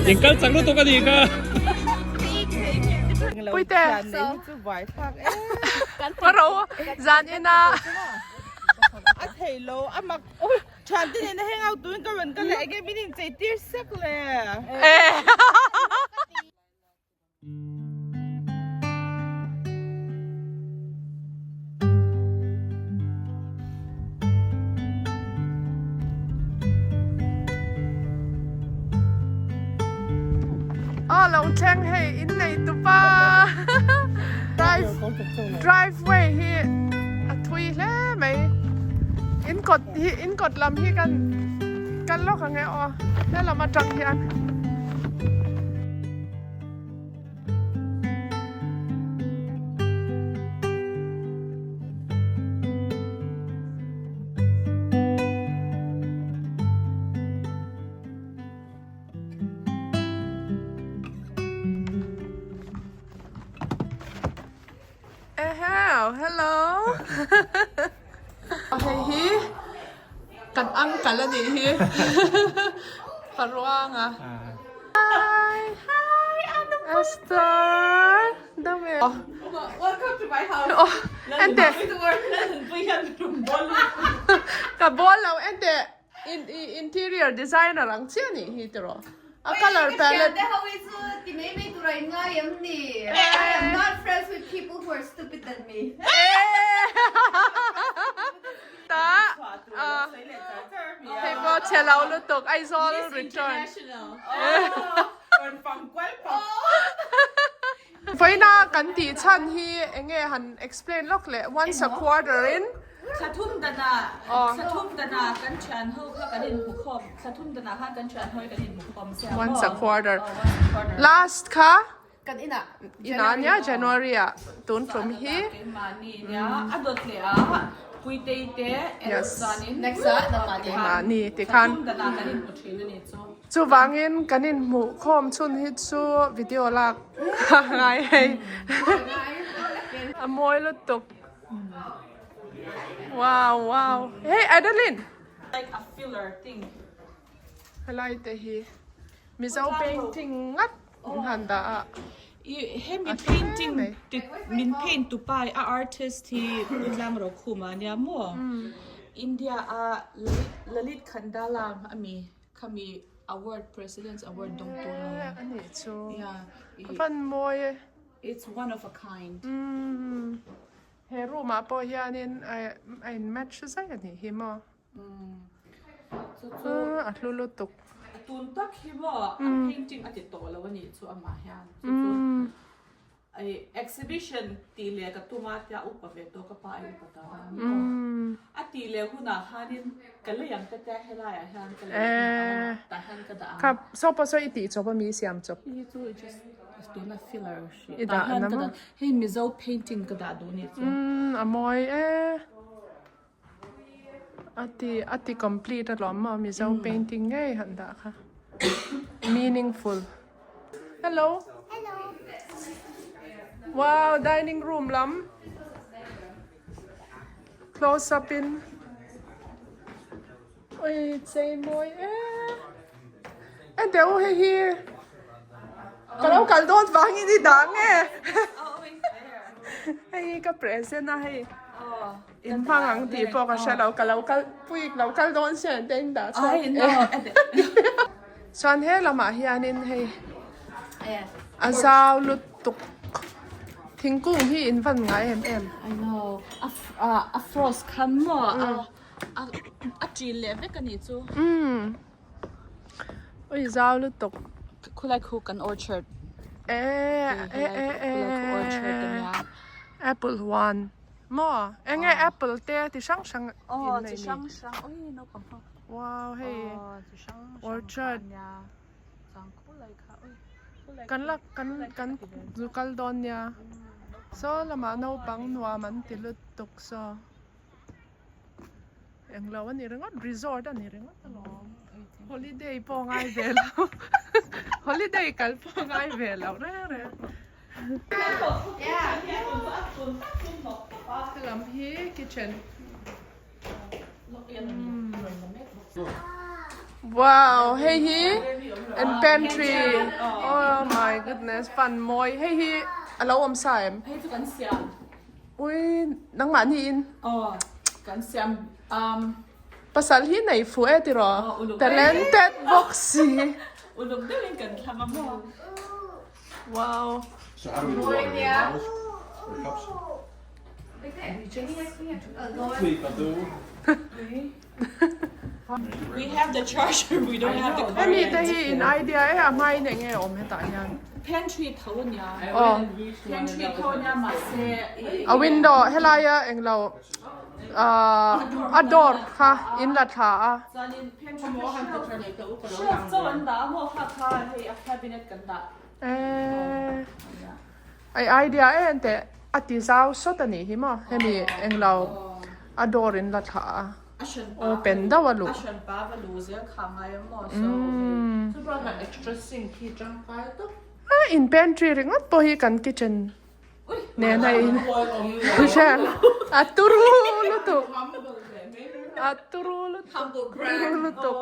In kal chak lutuk a nih kha. Puite. Paro zan ina. A thei lo a mak thian te nen a hang out turin ka rawn kal a enge min inchei tir sek le. Aw lo thleng hei in nei tupa drive driveway hi a thui hle mai in kawt hi in kawt lam hi kan kal lawk ang e aw helam atang hian. Eheu, hello. Hei hi kan uncle a nih hi. Paruanga. Hi. Hi, Esther. Dam e. Welcome to my house. Oh, ente. Ka ball lo ente. In interior designer ang chiah nih hi tiraw? A colour palette. Ka thiante ho hi chu ti mai mai tura in ngai em ni? I am not friends with people who are stupid than me. Ta hei pawh chhe lo lutuk Aizawl return. Vawiina kan tih chhan hi eng nge han explain lawk leh once a quarter in. Thla thum danah thla thum danah kan thian ho kha kan inhmu khawm thla thum danah khan kan thian ho hi kan inhmu khawm sia maw. Once a quarter last kha Kan inah inah nia January ah tun tum hi. Keimahni nia a dawt leh a Puitei te erawh chuanin Next ah nangmahni. Keimahni tikhan. Thla thum danah kan inhmu thin a ni chu. Chuvangin kan inhmuh khawm chhun hi chu video lak a ngai hei. A mawi lutuk. Wow wow. Hey Adeline. Like a filler thing. Helai te hi Mizo painting ngat an han dah a. Hemi painting min paint tu pa a artist hi Pu Tlang Rokhuma ania maw? India a Lalit Khandala ami. Khami award President's award dawng tur ni. A nih chu. A van mawi e. It's one of a kind. Umm he room ah pawh hianin a in match zai a nih hi maw. Chu chu a hlu lutuk. Tun tak hi maw a painting a ti tawh lo a nih chu amah hian. Chu chu Exhibition tih leh ka tum a tia upa ve tawh ka pa a upa ta a ni maw? A tih leh hunah khanin ka lei ang te te helaiah hian ka lei ang tah hian ka dah ang. Kha saw pawh saw i tih chawp a mi siam chawp? Hei hi chu i just tuna filler hrih tah hian ka dah hei Mizo painting ka dah duh nih chu. A mawi e. A ti a ti complete alawm maw Mizo painting ngei han dah kha meaningful hello wow dining room lam close up in ui chei mawi em em teh u hei hi ka lo kal dawn vangin i dah nge hei hi ka present a hei. In hmang ang tih pawh ka hre lo, ka lo kal pui lo kal dawn sia te in dah chhuak e. Chuan he lamah hianin hei a zau lutuk thingkung hi in van ngai em em. I know a frost khan maw a ṭil leh vek a nih chu. Umm ui zau lutuk. Khulai khu kan orchard. E e e e apple huan. Maw? Enge apple te ti hrang hrang in nei ni. Wow hei orchard kan la kan kan zu kal dawn nia saw lamah naupang nuam an ti lutuk saw englo a ni ringawt resort a ni ringawt alawm holiday pawh ngai ve lo holiday kal pawh ngai ve lo reng reng. Helam hi kitchen. Wow hei hi an pantry oh my goodness pan mawi hei hi a lo awm sa em? Hei chu kan siam. Ui nangmah niin. Aw kan siam um. Pasal hi nei fuh e tiraw? Talented bawk si. Uluk deuhin kan thlang a maw? Wow. So how do we do water? In bottles or cups? We have the charger, we don't have the car Hemi yet. te hi in idea e a hmain enge awm hetah hian? Pantry tho a nia. Aw. Pantry tho a nia mahse A window helaia englo ahh a door kha in la thla a. Chuanin pantry kha shelf chauh an dah a maw kha kha hei a cabinet kan dah. Eee ai idea em teh a ti zau sawt a nih hi maw hemi englo a door in la thla a open deuh a luh. A hranpa va luh zel kha ngai a maw so hei. Chuan extra sink hi tangkai tawp. A in pantry ringawt pawh hi kan kitchen nen a in hre a turu lutuk a turu lutuk turu lutuk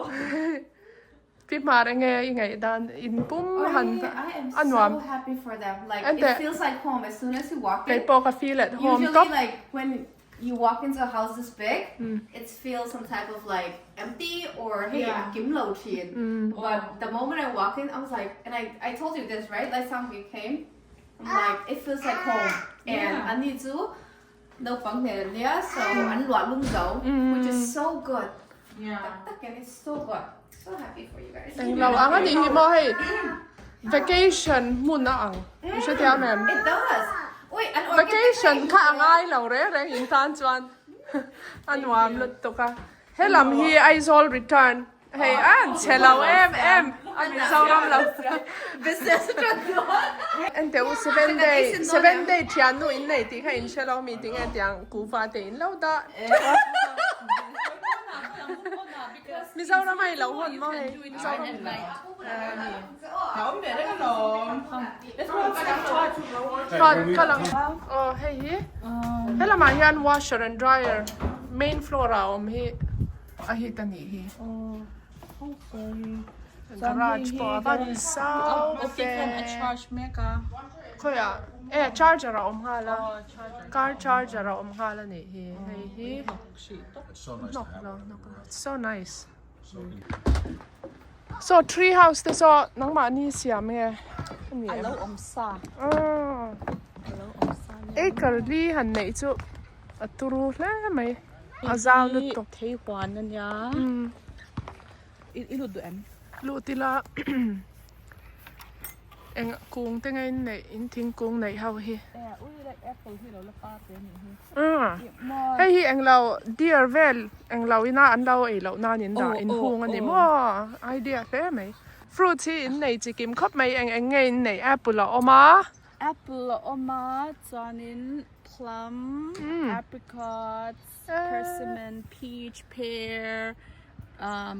pi hmar enge i ngaih dan in pum han a nuam ente kei pawh ka feel at home tawp. You walk into a house this big, it feels some type of like empty or hey a kim lo thin. But the moment I walk in, I was like, and I I told you this right? Last time we came, I'm like it feels like home. And an ni chu naupang hmel an nia so an luah lum zo which is so good. Tak tak hian it's so good. So happy for you guys. Englo ang a nih hi maw hei vacation hmun a ang i hrethiam em? It does. Ui an orchid Vacation kha a ngai lo reng reng in tan chuan a nuam lutuk a. Helam hi Aizawl return hei a an chhe lo em em a Mizoram lo. Business tan dawn. Enteh u seven day seven day thiannu in nei tih kha in hre lo mi tinge tiang kuhva te in lo dah teuh a. Mizoram a i lo hawn maw hei Mizoram Chuan ka lang aw hei hi helamah hian washer and dryer main floor ah a awm hi a hit a nih hi garage pawh a van zau ve khawiah e charger a awm nghal a car charger a awm nghal a nih hi hei hi. Hnawk lo hnawk lo it's so nice so tree house te saw nangmahni siam nge a ni em A lo awm sa a lo awm sa acre li han neih chu a turu hle mai a zau lutuk thei huan a nia i lut duh em lut ila eng kung te nge in neih in thingkung neih ho hi Hei hi englo deer vel englo ina an lo ei loh nan in dah in hung a ni maw idea hle mai fruits hi in nei chi kim khawp mai eng eng nge in nei apple a awm a apple a awm a chuanin plum apricots persimmon peach pear um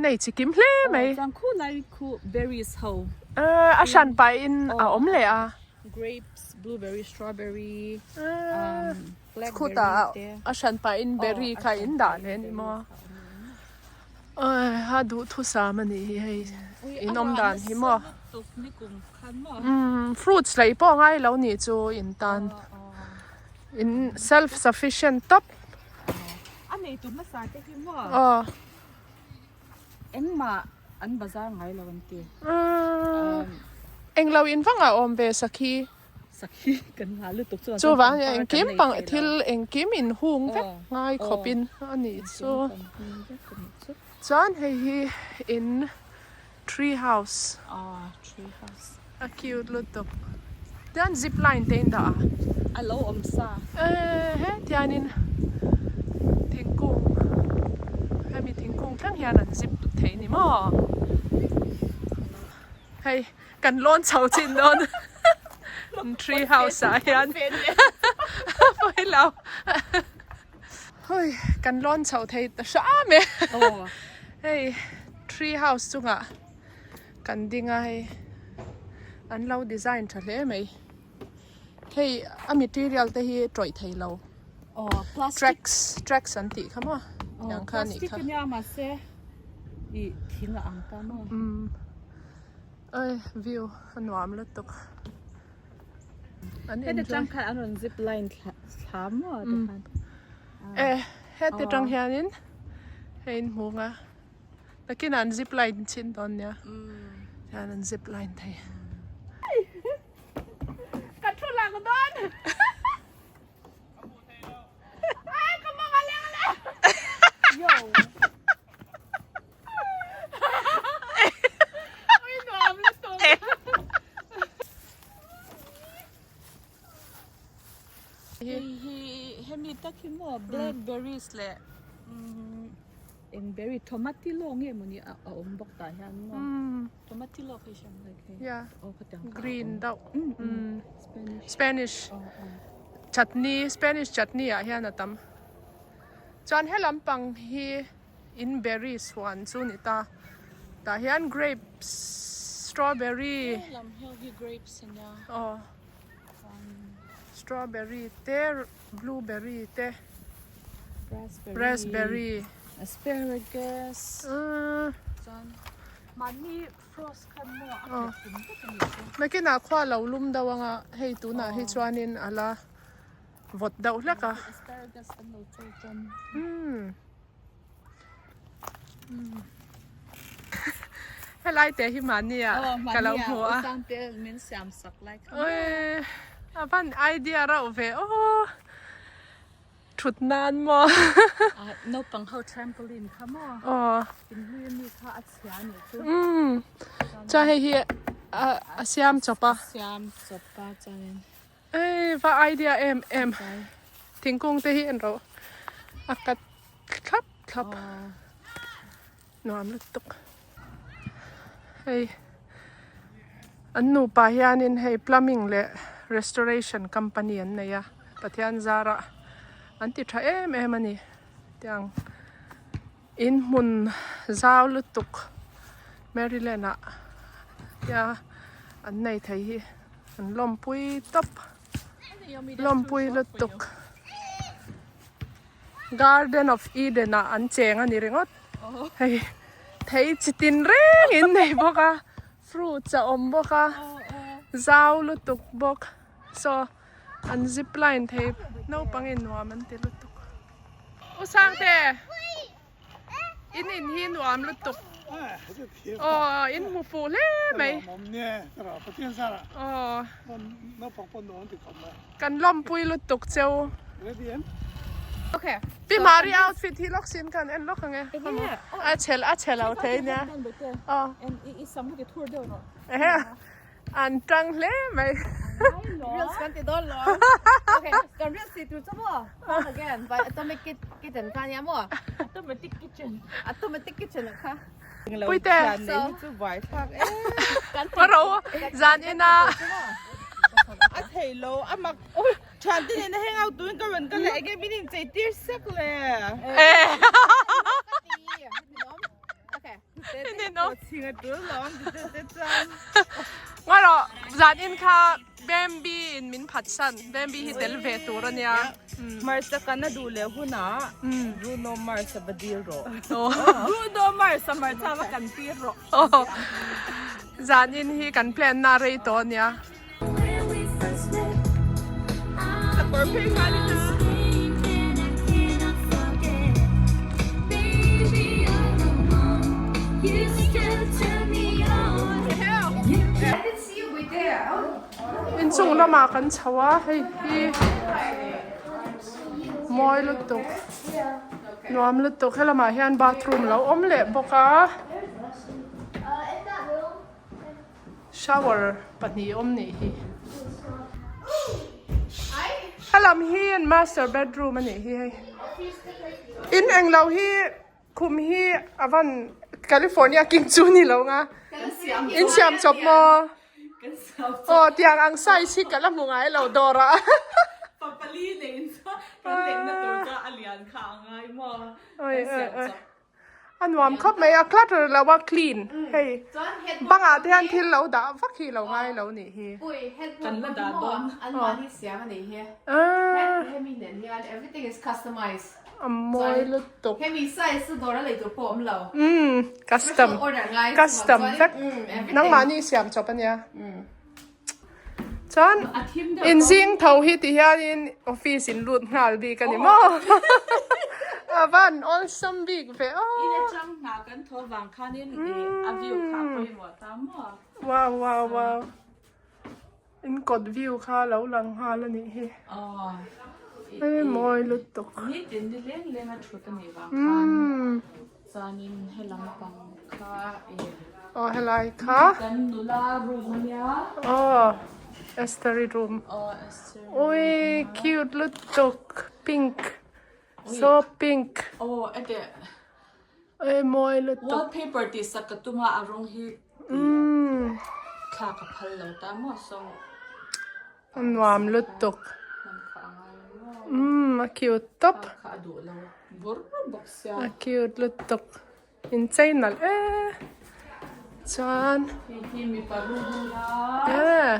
nei chi kim hle mai chuan khulai khu berries ho a hran pahin a awm leh a. Grapes, blueberry, strawberry, um, blackberry Khutah te. a hran pahin berry kha in dah leh a ni maw? A duhthusam a nih hi hei in awm dan hi maw? Umm fruits lei pawh ngai lo nih chu in tan in self sufficient tawp. A neitu hmasa te hi maw? Aw. Engmah an bazar ngai lo an ti. Englo in vangah awm ve sakhi. Sakhi kan ngah lutuk chuan Chuvang engkim pang thil engkim in hung vek ngai khawp in a nih chu. Chuan hei hi in tree house. Tree house. A cute lutuk. Tian zip line te in dah a. A lo awm sa. Eh he tianin thingkung hemi thingkung thleng hian an zip thei ni maw. Hei kan lawn chho chin dawn tree house ah hian pawi lo. Hei kan lawn chho thei ta hram e. Hei tree house chungah. Kan ding a hei an lo design tha hle mai hei a material te hi tawih thei lo aw plastic tracks tracks an tih kha maw tiang kha a nih kha plastic ania mahse. I thing a ang ta maw? Umm oi view a nuam lutuk. An Heti enjoy. tang khan an rawn zip line thla thla maw tikhan. E heti tang hianin hei in hmu nga takin an zip line chhin dawn nia tihian an zip line thei. Ka thu lang dawn. Ai ka mang a leng le. Yo. Ui nuam lutuk. Hei hi hemi tak hi maw blackberries leh eng berry tomatillo nge mawni a awm bawk tah hian maw tomatillo kha i hriat ang hei aw khatiang kha a awm green deuh spanish spanish chutney spanish chutney ah hian a tam chuan he lampang hi in berries huan chu ni ta tah hian grapes strawberry helam hill hi grapes ania aw. Strawberry te blueberry te raspberry asparagus chuan mahni frost khan maw a khat kim vek a ni chu. Nakinah khua lo lum deuh anga hei tunah hi chuanin a la vawt deuh hlek a. Asparagus an lo chawi tan. Helai te hi mahni ah ka lo hmu a. Min siam sak lai kha. Oi a van idea rauh ve aw thut nan maw. Naupang ho trampoline kha maw. Aw. Inhlui ami kha a chhia a nih chu. Umm chuan hei hi a siam chawp a. Siam chawp a chuanin. Ei va idea em em thingkung te hi en rawh a kat thlap thlap nuam lutuk hei an nupa hianin hei plumbing leh restoration company an nei a Pathian zarah an ti tha em em a ni tiang in hmun zau lutuk Maryland ah tia an nei thei hi an lawmpui tawp lawmpui lutuk garden of eden ah an cheng a ni ringawt hei thei chi tin reng in nei bawk a fruits a awm bawk a zau lutuk bawk saw an zip line thei naupang in nuam an ti lutuk. U Sangte in in hi nuam lutuk aw in hmu fuh hle mai aw kan lawmpui lutuk cheu Pi Mari outfit hi lawk sin khan en lawk ang e a chhel a chhe lo thei nia aw An tang hle mai. Reels kan ti dawn lo. Okay, kan reels ti tur chu maw? Found again by Atomic Kitten kha nia maw? Automatic Kitchen. Automatic Kitchen ah kha. Puite. Nei hi chu vai thlak em. Ro zan ina. A thei lo a mak thian te nena heng out turin ka rawn kal leh enge min inchei tir sek le. Okay. Ngaw rawh zan in kha Bambi in min phat san Bambi hi tel ve tur a nia. Hmarcha kan a duh leh hunah Bruno Mars a va dil rawh. Bruno Mars a hmarcha va kan tir rawh. Zan in hi kan plan na rei tawh a nia. Inchung lamah kan chho a hei hi mawi lutuk nuam lutuk helamah hian bathroom lo awm leh bawk a. Shower pahnih awm nih hi. Helam hi an master bedroom a nih hi hei. In englo hi khum hi a van California king chu ni lo nga. In siam chawp maw? Aw tiang ang size hi ka la hmu ngai lo dawr ah. Papali nei in chuan kan neihna tur kha a lian kha a ngai maw? Kan siam chawp. A nuam khawp mai a clutter lo a clean hei bangah te hian thil lo dah vak hi lo ngai lo nih hi. Kan la dah dawn. A mawi lutuk. Hemi size chu dawr a lei tur pawh a awm lo. Umm custom custom vek nangmahni siam chawp a nia. Chuan inzing tho hi ti hianin office in lut nghal bik a ni maw? A van awlsam bik ve aw. In atang hna kan tho vang khanin a view kha a pawimawh ta maw? Wow wow wow. In kawt view kha lo lang nghal a nih hi. Hei mawi lutuk. Nitin ni leng leng a thut a nih vang khan chuanin he lampang kha e. Aw helai kha. Kan nula room a nia. Aw Esther-i room. Aw Esther-i room. Ui cute lutuk pink so pink. Aw ete. Ui mawi lutuk. Wallpaper tih sak ka tum a a rawng hi thla ka phal lo ta maw so. A nuam lutuk. Umm a cute tawp. Kha a duh lo bur bawk sia. A cute lutuk. In chei nalh e. Chuan. Hei hi mipa room a nia. Eh.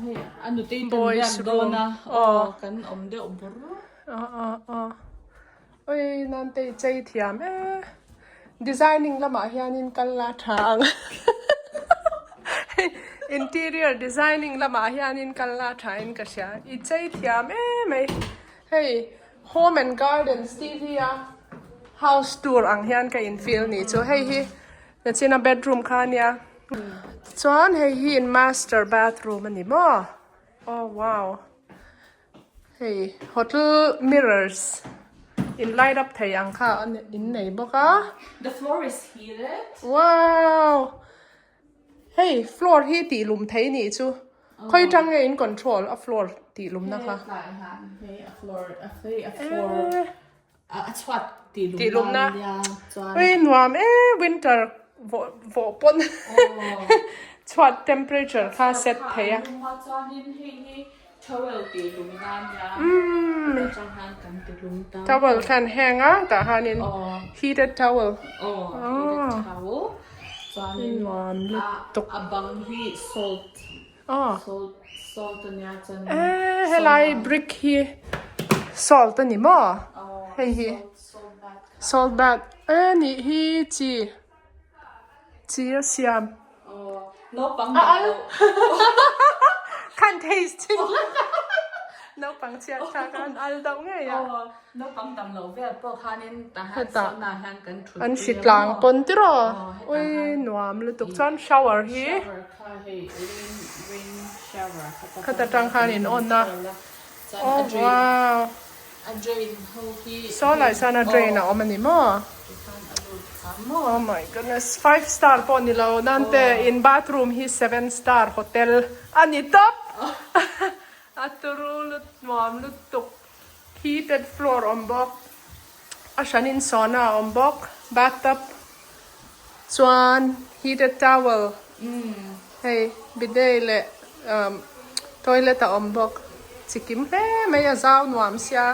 Hei a nutei ten riak dawn a. Aw kan awm deuh bur. Aw aw aw. Oi Nantei chei thiam e. Designing lamah hianin kal la tha ang. Interior designing lamah hianin kal la tha in ka hria. I chei thiam em mai. Hei home and gardens tih hi a house tour ang hian ka in feel ni chu. Hei hi nachina bedroom kha ania. Chuan hei hi in master bathroom a ni maw? Oh wow. Hei hotel mirrors in light up thei ang kha in nei bawk a. The floor is heated. Wow! Hei floor hi tih lum thei nih chu. Khawi tang nge in control a floor tih lumna kha. Hei a floor a hei a floor a chhuat tih lumna nia chuan. Ui nuam e winter vawh vawh pawn chhuat temperature kha set thei a. Chuanin hei hi towel tih lumna nia atang hian kan ti lum ta. Towel khan hang a tah hianin heated towel. Aw heated towel chuanin nuam lutuk. A bang hi salt salt salt ania chuan. Eh helai brick hi salt a ni maw hei hi. Salt bath e nih hi chi chi a siam. Naupang A al khan taste chin naupang chhiat kha khan al deuh ngei a. Naupang tam lo vel pawh khanin tahan sauna hian kan thut An hri tlang pawn tiraw ui nuam lutuk chuan shower hi shower kha hei rain rain shower khata tang khan in on a oh wow. A drain ho hi. Saw lai chuan a drain a awm a ni maw? Oh my goodness, five star pawh ni lo nan te in bathroom hi seven star hotel a ni tawp. A turu lut nuam lutuk heated floor awm bawk, a hran in sauna a awm bawk, bathtub chuan heated towel hei bidet leh toilet a awm bawk chikim hle mai a zau nuam sia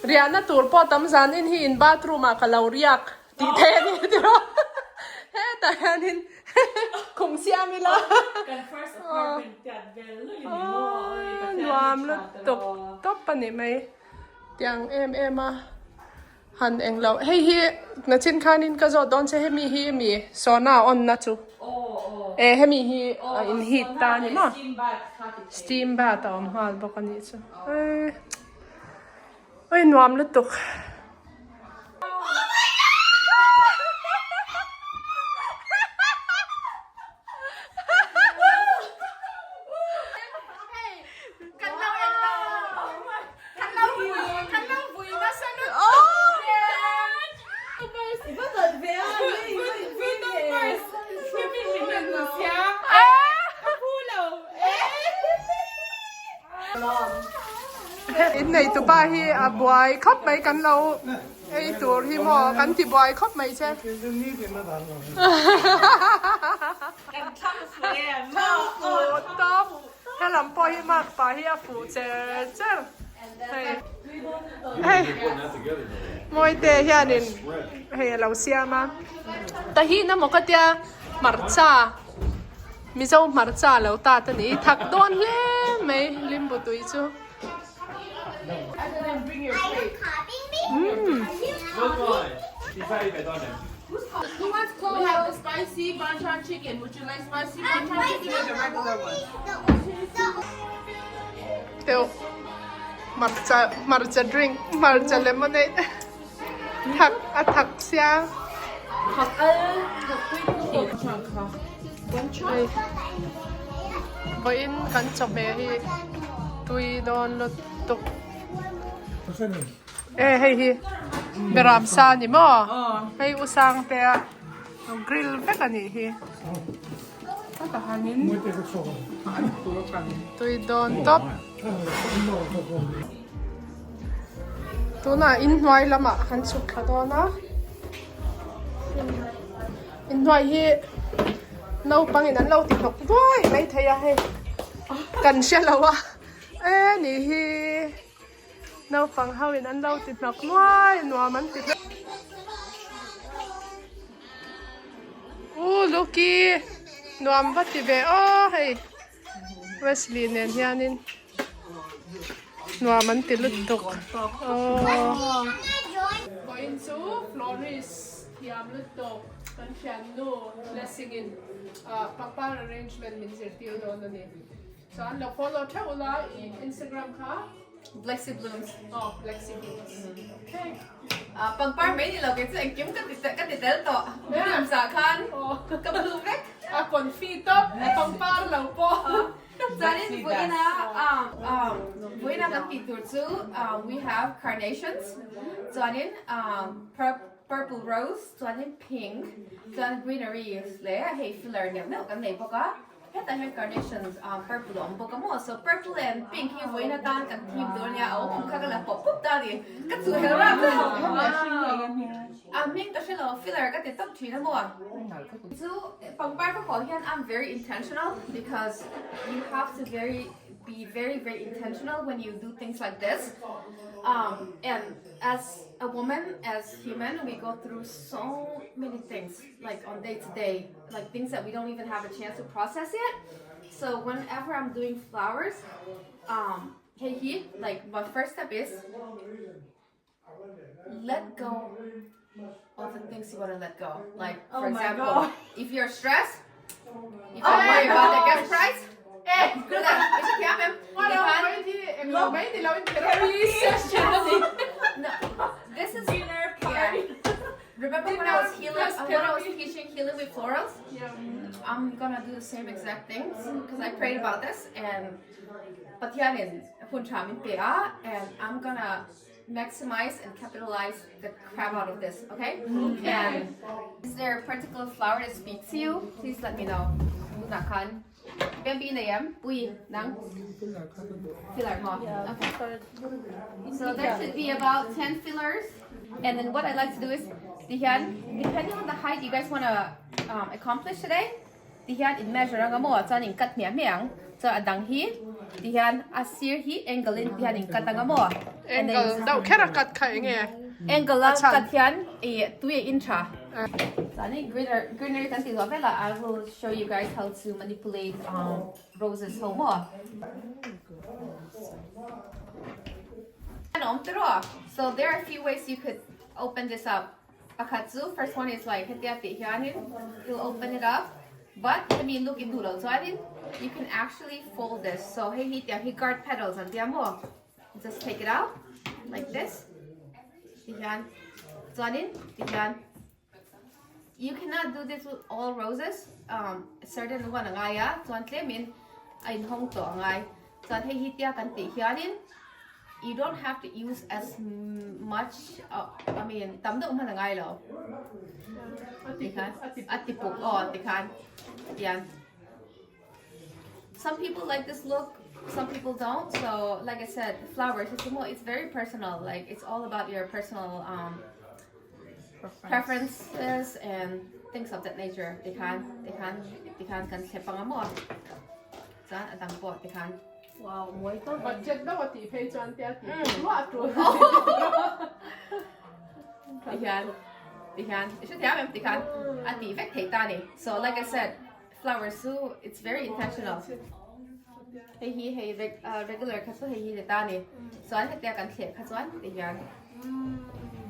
riahna tur pawh tam zan in hi in bathroom ah ka lo riak tih theih a ni tiraw hetah hianin khum siam ila nuam lutuk tawp a ni mai tiang em em a. Han eng lo. Hei hi nachin khanin ka zawt dawn che hemi hi mi sauna on na chu. E hemi hi a in heat ta ni maw? Steam bath a awm nghal bawk a nih chu. Oi nuam lutuk. In nei tupa hi a buai khawp mai kan lo ei tur hi maw kan ti buai khawp mai che. Helam pawh hi mark pah hi a fuh cher cher hei hei Mawite hianin hei a lo siam a tahin emaw ka tia hmarcha Mizo hmarcha lo ta ta ni thak dawn hle mai limbu tui chu. We have the spicy bonchon chicken. Would you like spicy bonchon chicken or the regular one? Teuh hmarcha hmarcha drink hmarcha lemonade thak a thak sia. Thak al thak pui Hei vawiin kan chawhmeh hi tui dawn lutuk. E hei hi beram sa a ni maw? Hei u Sangtea grill vek a nih hi. Tui dawn tawp. Tunah inhnuai lamah kan chhuk thla dawn a. Inhnuai hi naupangin an lo ti hnawk duai maithei a hei kan hre lo a e nih hi. Naupang ho in an lo ti hnawk nuai nuam an ti hle. U Lucky nuam va ti ve aw hei Wesley nen hianin nuam an ti lutuk aw. Vawiin chu florist thiam lutuk kan thiannu Blessing in pangpar arrangement min zirtir dawn a ni. Chuan lo follow theuh ula i Instagram kha. Blexi Blooms. Oh, Blexi Blooms. Okay. Ah, pangpar mai ni lo kei chu engkim ka ti ka ti tel tawh. Blooms ah khan ka bloom vek. A confi tawp, pangpar lo pawh. Chuanin vawiina um um vawiina kan tih tur chu we have carnations chuanin um purple rose chuanin pink chuan greenery leh hei filler neuh neuh kan nei bawk a. Hetah hian carnations ah purple a awm bawk a maw so purple and pink hi vawiin atan kan theme tur ania a awm awm kha ka la pawp pawp ta a ni ka chu hel ram a hming ka hrelo filler ka ti tawp thin a maw chu pangpar ka haw hian I'm very intentional because you have to very be very very intentional when you do things like this um and as a woman as human we go through so many things like on day to day like things that we don't even have a chance to process yet. So whenever I'm doing flowers, um, hey he, like my first step is let go of the things you want to let go. Like for oh example, if you're stressed, if you're oh worried about the gas price, eh, No, this is dinner party. Yeah. Remember when I was healing, when I was teaching healing with florals? Yeah. I'm gonna do the same exact things because I prayed about this and Pathianin hun tha min pe a and I'm gonna maximize and capitalize the crap out of this, okay? And is there a particular flower that speaks to you? Please let me know. Tunah khan Bambi nei em? Pui nang? Filler maw? Okay. So there should be about 10 fillers. And then what I like to do is ti hian depending on the height you guys wanna um, accomplish today ti hian in measure anga maw chuan in cut hmiah hmiah ang chuan a dang hi ti hian a sir hi angle in ti hian in cut anga maw and then Angle deuh kher a cut kha enge? Angle a A chhan. cut hian i tui a in tha. Chuanin greener greenery kan tih zawh velah I will show you guys how to manipulate um roses ho maw. An awm tawh a so there are few ways you could open this up pakhat chu first one is like hetia tih hianin you'll open it up but hemi look in duh loh chuanin you can actually fold this so hei hi tiang hi guard petals an tia maw just take it out like this ti hian chuanin ti hian You cannot do this with all roses, um, certain one a ngai a, chuan tlemin a inhawng tawh a ngai. Chuan hei hi tia kan tih hianin you don't have to use as much, uh, I mean, tam deuh hman a ngai lo. Tikhan, a ti puk aw tikhan, tian. Some people like this look, some people don't. So, like I said, flowers, it's more, it's very personal. Like, it's all about your personal um, preferences and things of that nature tikhan tikhan tikhan kan thlep anga maw chuan a dang pawh tikhan Wow, mawi tawp. Budget deuh a tih phei chuan tia tih luah tul. Tihian tihian i hrethiam em tikhan a tih vek thei ta ni. So like I said, flowers chu it's very intentional. Hei hi hei regular kha chu hei hi ni ta a ni. Chuan hetia kan thleh kha chuan ti hian.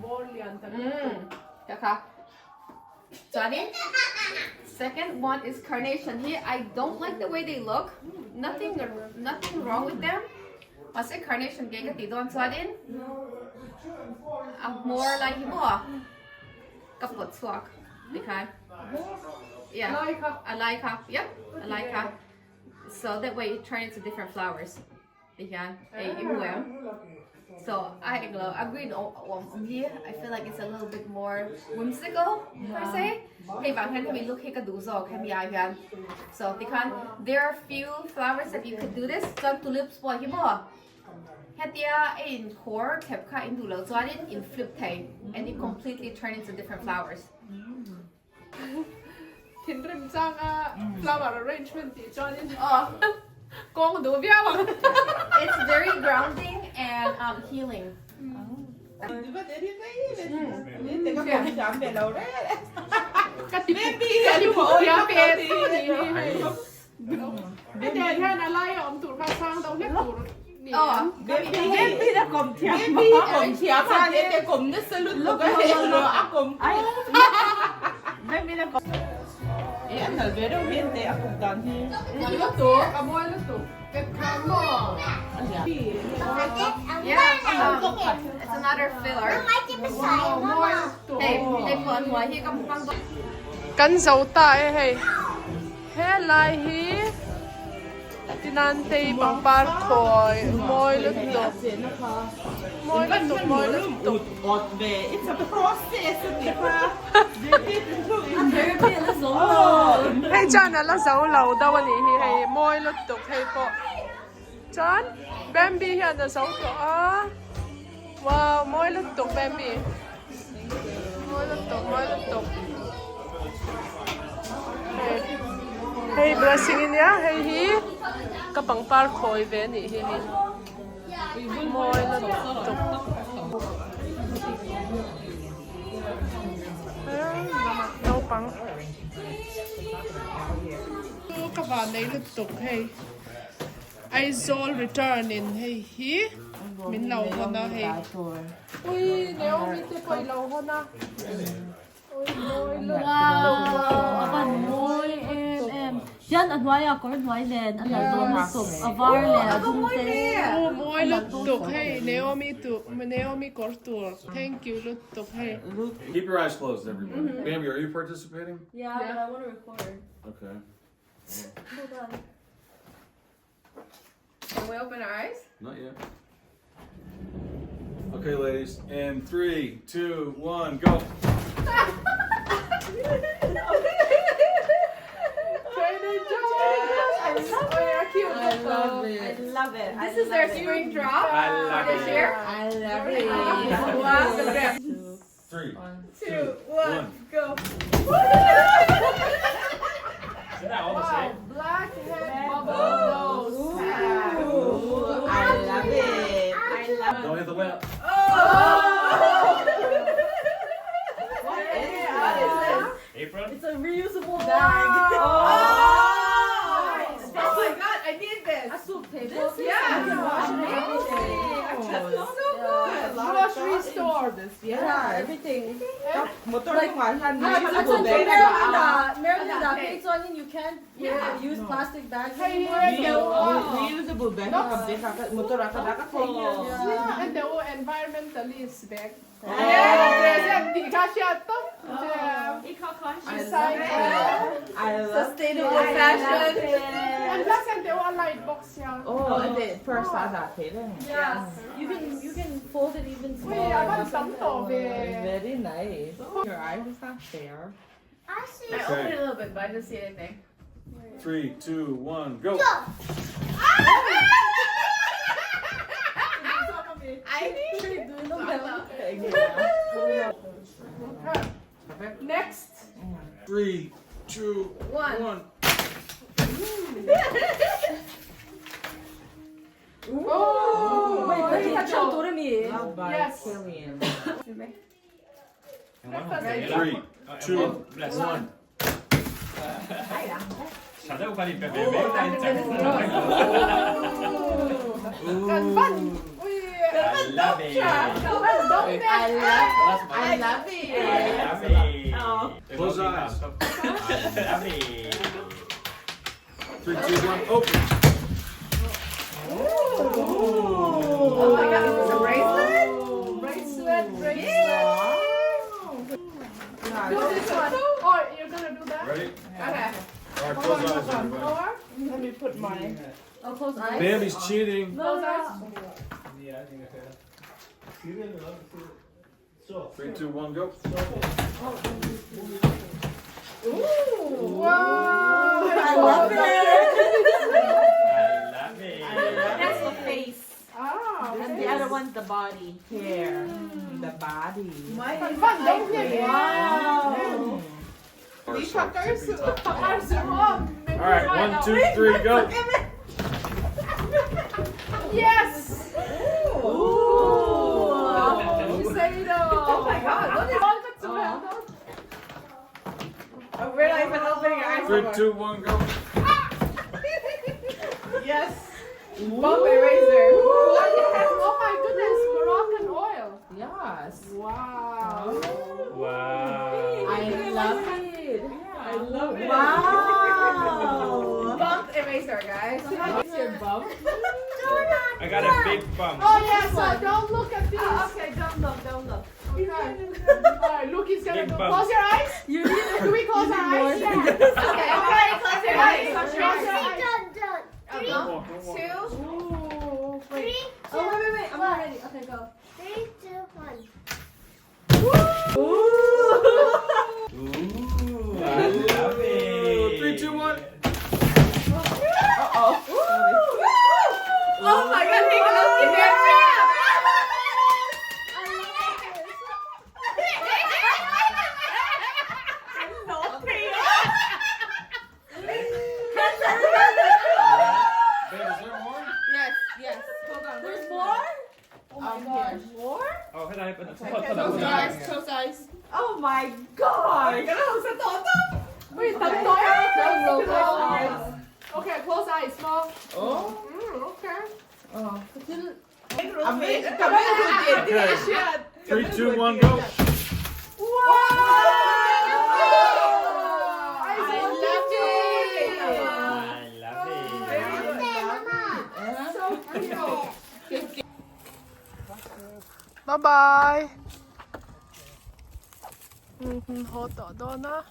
Bawr lian tak lutuk. Ka kha. Chuanin second one is carnation hi I don't like the way they look. Nothing nothing wrong with them. Mahse carnation ke ka tih dawn chuanin a hmawr lai hi maw ka pawt chhuak tikhan. Yeah. A lai kha. Yep, a lai kha. So that way it turns into different flowers. Ti hian hei i hmu em? So a englo a green awm awm hi I feel like it's a little bit more whimsical per se. Hei vang hian hemi look hi ka duh zawk hemi ah hian. So tikhan there are few flowers that you could do this. Chuan tulips pawh hi maw hetia a in khawr thlep kha in duh loh chuanin in flip thei and it completely turn into different flowers. Thinrim changa flower arrangement tih chuanin kawng duh viau ang. It's very grounding and healing. Ka ti thiam ve tho ni hi. Hetiang hian a laia awm tur kha sang deuh hlek tur ni em? Lutuk, a mawi lutuk. Pet khan maw? Yeah, it's another filler. Mawi lutuk. Hei, hei pawh an hmuai hi ka hmu hmang dawn. Kan zo ta e hei. Helai hi Tinantei pangpar khawi mawi lutuk mawi lutuk mawi lutuk. Hei chuan a la zo lo deuh a nih hi hei mawi lutuk hei pawh chuan Bambi hian a zo tawh a wow mawi lutuk Bambi. Mawi lutuk mawi lutuk hei hei blessing ania hei hi ka pangpar khawi ve anih hi hei mawi lutuk naupang ka van nei lutuk hei. Aizawl return in hei hi min lo hawn a hei ui Naomi te pawh i lo hawn a ui mawi lutuk Wow a van mawi em em hian a hnuai ah kawr hnuai nen a nalh dawn lutuk a var leh a dum te u mawi lutuk hei Naomi tu Naomi kawr tur thank you lutuk hei. Keep your eyes closed everybody. Bambi, are you participating? Yeah, but I want to record. Okay. Hold on. Can we open our eyes? Not yet. Okay, ladies. In three, two, one, go. I love it. I love it. This is their spring drop for this year. I love it. Wow. Three, Two, one, go. Wow, blackhead bubble nose. I love it. I love it. Don't hit the lamp. What is this? Apron? It's a reusable bag. Oh! Oh my god, I need this. A soup table. Yeah. Amazing. This is so good. Grocery store. Yeah, everything. Like, Maryland, you can't use plastic bags anymore. Reusable bag. Yeah, and they were environmentalist bag. Yeah, I love Sustainable fashion. And plus, and they were light box here. Oh, and the first Yeah. You can fold it even Ui, smaller. a van tam tawh ve. Very nice. Your eyes is not fair. I opened it a little bit, but I didn't see anything. Three, two, one, go. Next. Three, two, One. one. Oh, Wait, but you Love by Yes. Killian. Three, two, one. Kan van ui kan van dawp tha kan van dawp nen I love I love it Close eyes. 3, 2, 1, open. Oh my god, is this a bracelet? Bracelet, bracelet. Do this one. Or you're gonna do that? Ready? Okay. All right, close eyes, everybody. Or Let me put my Oh, close eyes. Bambi's cheating. close eyes. 3, 2, 1, go. Wow. I love it. That's the face. Ah, And the other one's the body. hair, the body. kan van dawp nen. Wow. Pakar su aw. All right, 1, 2, 3, go. Yes. Ooh. She said it all. Oh my god, what is Oh, we're not even opening our eyes. 3, 2, 1, go. Yes. Bump eraser. Oh my goodness, Moroccan oil. Yes. Wow. Wow. I love it. I love it. Wow. Bump eraser, guys. It's your bump. I got a big bump. Oh yeah, so don't look at these. Oh, okay, don't look, don't look. Okay. Alright, Luki's gonna Big go. bump. Close your eyes. You need Do we close our eyes? Yeah. Okay, everybody close your eyes. Close your eyes. One, two, Ooh, wait. Oh wait wait wait! I'm not ready. Okay, go. 3, 2, 1. Ooh, I love it. 3, 2, 1. Oh my god, he goes to their Babe, is there more? Yes, yes. Hold on. There's more. Oh my gosh. More? Oh, can I open it? Close your eyes. Close eyes. Oh my god. Wait, the Close eyes. Okay, close eyes. Small. Oh. Okay. Oh. Okay. Okay. 3, 2, 1, go. Wow! I love it. I love it. So cute. Bye bye. Haw tawh dawn a.